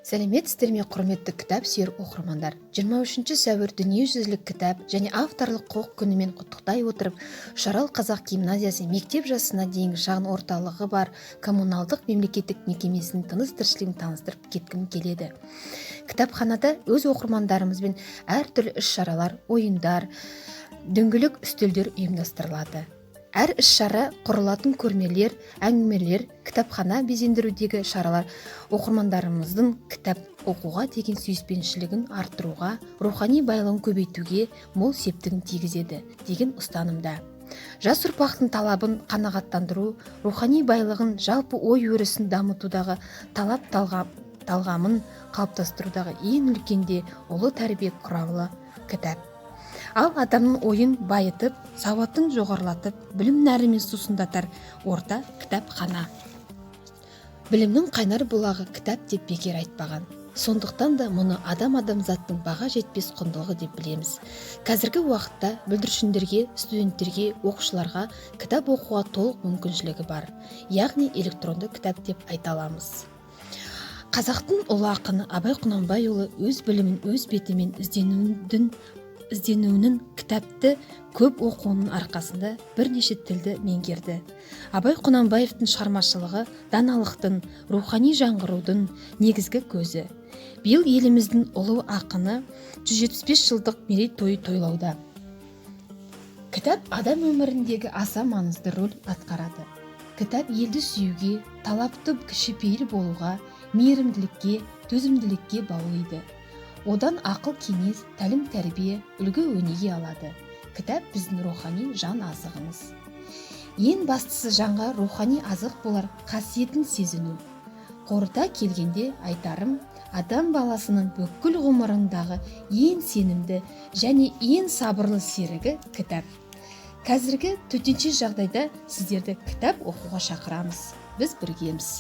Сәлеметсіздер ме, құрметті кітап сүйер оқырмандар! 23 сәуір Дүниежүзілік кітап және авторлық құқық күнімен құттықтай отырып, Үшарал қазақ гимназиясы мектеп жасына дейінгі шағын орталығы бар коммуналдық мемлекеттік мекемесінің тыныс тіршілігін таныстырып кеткім келеді. Кітапханада өз оқырмандарымызбен әртүрлі іс-шаралар, ойындар, дөңгелек үстелдер ұйымдастырылады. Әр іс-шара, құрылатын көрмелер, әңгімелер, кітапхана безендірудегі шаралар оқырмандарымыздың кітап оқуға деген сүйіспеншілігін арттыруға, рухани байлығын көбейтуге мол септігін тигізеді деген ұстанымда. Жас ұрпақтың талабын қанағаттандыру, рухани байлығын, жалпы ой өрісін дамытудағы, талап талғамын қалыптастырудағы ең үлкен де ұлы тәрбие құралы кітап. Ал адамның ойын байытып, сауатын жоғарылатып, білім нәрімен сусындатар орта кітапхана. Білімнің қайнар бұлағы кітап деп бекер айтпаған. Сондықтан да мұны адамзаттың баға жетпес құндылығы деп білеміз. Қазіргі уақытта бүлдіршіндерге, студенттерге, оқушыларға кітап оқуға толық мүмкіншілігі бар, яғни электронды кітап деп айта аламыз. Қазақтың ұлы ақыны Абай Құнанбайұлы өз білімін өз бетімен ізденуінің, кітапты көп оқуының арқасында бірнеше тілді меңгерді. Абай Құнанбаевтың шығармашылығы даналықтың, рухани жаңғырудың негізгі көзі. Биыл еліміздің ұлы ақыны 175 жылдық мерейтойы тойлауда. Кітап адам өміріндегі аса маңызды рөл атқарады. Кітап елді сүюге, талапты, кішіпейіл болуға, мейірімділікке, төзімділікке баулиды. Одан ақыл кеңес, тәлім тәрбие, үлгі өнеге алады. Кітап біздің рухани жан азығымыз. Ең бастысы, жанға рухани азық болар қасиетін сезіну. Қорыта келгенде айтарым, адам баласының бүкіл ғұмырындағы ең сенімді және ең сабырлы серігі кітап. Қазіргі төтенше жағдайда сіздерді кітап оқуға шақырамыз. Біз біргеміз.